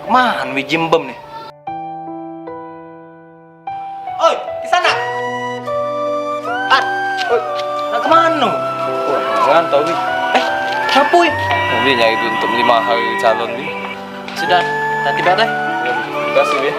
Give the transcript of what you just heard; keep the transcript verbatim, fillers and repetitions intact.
Keman wi Jimbem ni? Oi, di sana. At, oi, nak kemano? Wah, ngantor wi. Eh, ngapo wi? Wi nyari duit untuk beli mahar calon wi. Sudah, hati-hati bae. Terima kasih wi.